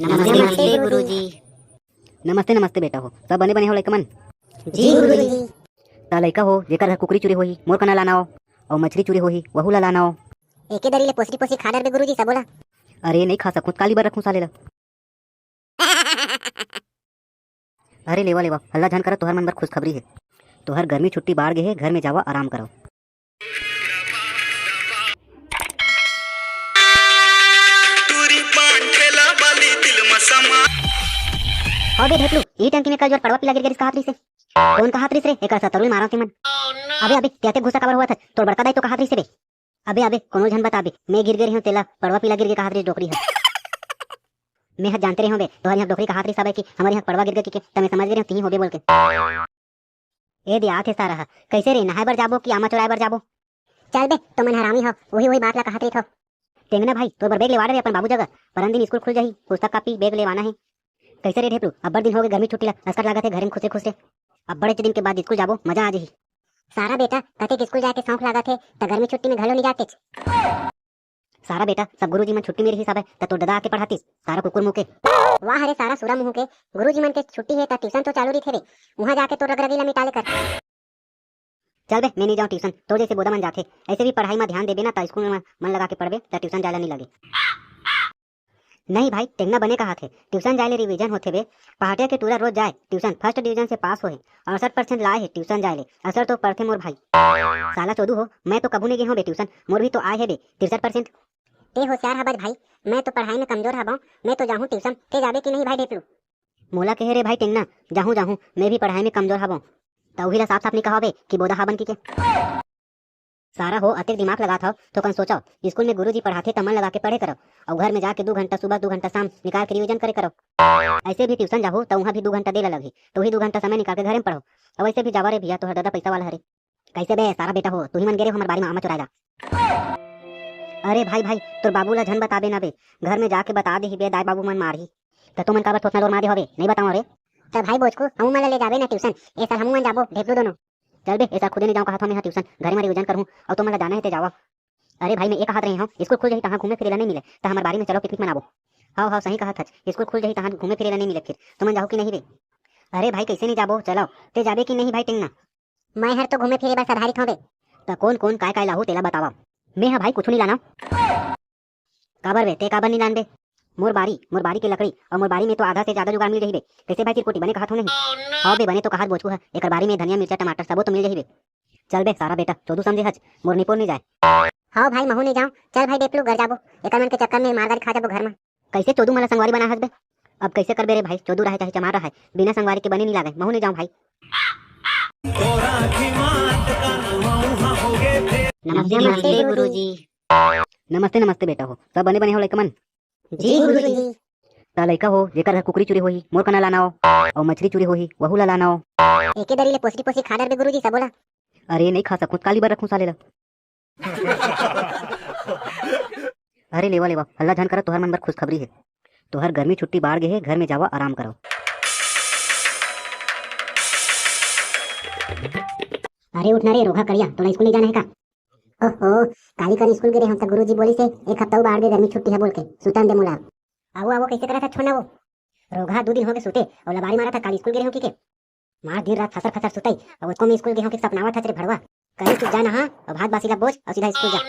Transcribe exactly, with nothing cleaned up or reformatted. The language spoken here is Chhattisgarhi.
नमस्ते, नमस्ते गुरुजी। नमस्ते, नमस्ते बेटा हो, सब बने बने हो लइका मन? जी गुरुजी। त लइका हो, जेकर घर कुकरी चुरी होही, मोर कना लाना हो, अउ मछरी चुरी होही, वहू ला लाना हो। एके दरी ले पोसरी पोसरी खा डरबे गुरुजी, सबो ला। अरे, नहीं खा सकूं, काली बर रखूं साले ला। अरे लेवा लेवा, हल्ला झन करा, तोहर मन बर खुशखबरी हे। तोहर गर्मी छुट्टी बाढ़ गे हे, घर में जावा, आराम करो। हाँ बे ढेपलू, ई टंकी में कल जोर पड़वा पीला गिर गिरिस, कहात रहिस हे। कौन कहात रहिस रे? एकर सतरुल मारव ते मन। अबे अबे, ते अतेक गुस्सा काबर होवत हस? तोर बड़का दाई तो कहात रहिस हे बे। अबे अबे, कोनो झन बताबे, मैं गिर गे रहेंव तेला, पड़वा पीला गिर गे कहात रहिस डोकरी ह। मैं ह जानते रहेंव बे, तोहर इहाँ डोकरी कहात रहिस हवय कि हमर इहाँ पड़वा गिर गे कहिके, त मैं समझ गे रहेंव तिही होबे बोल के। ए दे आथे सारा ह, कइसे रे, नहाए बर जाबो कि आमा चोराए बर जाबो? चल बे, तुमन हरामी हव, उही उही बात ला कहात रहिथव। टेंगना भाई, तोर बर bag लेवा डरे अपन बाबू जगह, परन दिन स्कूल खुल जाही, पुस्तक कापी bag लेवाना हे। कइसे रे ढेपलू, अब्बड़ दिन होगे गर्मी छुट्टी ला, असकट लागत हे घरे म खुसरे खुसरे। अब्बड़ेच दिन के बाद स्कूल जाबो, मजा आ जही। सारा बेटा, कतेक स्कूल जाए के शौक लागत हे, त गर्मी छुट्टी में घलो नी जातेच। सारा बेटा, सब गुरुजी मन छुट्टी में रहिस हवय, त तोर ददा आके पढ़ातिस, सारा कुकुर मुंह के। वाह रे सारा सुरा मुंह के, गुरुजी मन के छुट्टी हे त ट्यूशन तो चालू रहिथे रे, उहाँ जाके तोर रगरगी ला मिटा ले कर। चल बे, मैं नी जाऊं ट्यूशन, तोर जइसे बोदा मन जाथे। ऐसे भी पढ़ाई म ध्यान देबे ना, त स्कूल म मन लगा के पढ़बे, त ट्यूशन जाए ला नी लगे। नहीं भाई, टेंगना बने कहाथे, ट्यूशन जाए ले रिवीजन होथे बे। पहाटिया के टूरा रोज जाए ट्यूशन, फर्स्ट डिवीजन से पास होहे, अड़सठ परसेंट लाए हे ट्यूशन जाए ले। असर तो पड़थे मोर भाई। साला चोदू हो, मैं तो कभू नहीं गे हूँ बे ट्यूशन, मोर भी तो आए हे बे तिरसठ परसेंट। ते होशियार हबस भाई, मैं तो पढ़ाई में कमजोर हबौं, मैं तो जाहूँ ट्यूशन, ते जाबे कि नहीं भाई ढेपलू? मोला कहे रे भाई टेंगना, जाहूँ जाहूँ, मैं भी पढ़ाई में कमजोर हबौं। त उही ला साफ साफ नहीं कहा बे कि बोदा हाबन की के। सारा हो, अतेक दिमाग लगात हव, थोकन सोचव। स्कूल में गुरुजी पढ़ाथे त मन लगा के पढ़े करव, अउ घर में जाके दू घंटा सुबह, दू घंटा शाम निकाल के रिवीजन करे करव। ऐसे भी ट्यूशन जाहू त उहाँ भी दू घंटा दे ला लगही, त उही दू घंटा समय निकाल के घरे में पढ़व। अउ ऐसे भी जावा रे भैया, तोहर ददा पैसा वाला हरे। कैसे बे सारा बेटा हो, तुही मन गे रहे हो हमर बारी में आमा चुराए ला। अरे भाई भाई, तोर बाबू ला झन बताबे ना बे, घर में जाके बता देही बे, दाई बाबू मन मारही। त तुमन काबर थोथना लोर मारे हवे, नहीं बताओ रे। त भाई बोचकू, हमू मन ला ले जाबे ना ट्यूशन, ए साल हमू मन जाबो ढेपलू दोनों। चल बे, ए साल खुदे नहीं जाऊँ कहत हव मैं ह ट्यूशन, घरे म रिवीजन करहूँ, अउ तुमन ला जाना हे ते जावा। अरे भाई, मैं ए कहत रहे हव, स्कूल खुल जाही तहाँ घूमे फिरे ला नहीं मिले, त हमर बारी में चलो पिकनिक मनाबो। हव हव, सही कहत हच, स्कूल खुल जाही तहाँ घूमे फिरे ला नहीं मिले, फिर तुमन जाहू कि नहीं बे? अरे भाई, कैसे नहीं जाबो, चलो। ते जाबे कि नहीं भाई टेंगना? मैं हर तो घूमे फिरे बर सधारित हव बे। त कोन कोन काय काय लाहू तेला बतावा। मैं ह भाई कुछु नहीं लाना। काबर बे, ते काबर नहीं लानबे? मोर बारी, मोर बारी के लकड़ी अउ मोर बारी में तो आधा से ज्यादा जुगाड़ मिल जाही बे। कैसे भाई चिरकुटी, बने कहत हव नहीं? हव बे, बने तो कहत बोचकू ह, एकर बारी में धनिया, मिर्चा, टमाटर सबो तो मिल जाही बे। चल बे सारा बेटा, चोदू समझे हच, मोर निपोर नहीं जाए। हव भाई, महू नहीं जाऊँ। चल भाई डेपलू, घर जाबो, एकर मन के चक्कर में मार गारी खा जाबो घर में। कैसे चोदू मन ला संगवारी बनाए हस बे? अब कैसे करबे रे भाई, चोदू रहे चाहे चमार रहे, बिना संगवारी के बने नहीं लागे, महू नहीं जाऊँ भाई। नमस्ते, नमस्ते गुरुजी। नमस्ते, नमस्ते बेटा हो, सब बने बने हो लइका मन? जी गुरुजी। त लइका हो, जेकर घर कुकरी चुरी होही, मोर कना लाना हो, अउ मछली चुरी होही, वहू ला लाना हो। एके दरी ले पोसरी पोसरी खा डरबे गुरुजी सबो ला। अरे, नहीं खा सकूं, काली बर रखूं साले ला। अरे लेवा लेवा, हल्ला झन करा, तोहर मन बर खुशखबरी हे। तोहर गर्मी छुट्टी बाढ़ गे हे, घर में जावा, आराम करो। अरे उठ ना रे रोगहा करिया, तोला स्कूल नहीं जाना है का? ओहो, काली कर स्कूल गे रहे हम त गुरुजी बोलिस हे, एक हफ्ता अउ बाढ़ दे, गर्मी छुट्टी है बोल के, सुतन दे मोला। आवो आवो, कैसे करा था छोड़ना वो? रोगहा दो दिन हो गए सुते, अउ लबारी मारा था काली स्कूल गे रहे हो की के? मार दिन रात फसर फसर सुतई, अउ उसको मैं स्कूल गे हो के सपनावा था रे भड़वा। कहीं चुप जा ना हाँ, अउ भात बासी ला बोझ, अउ सीधा स्कूल जा।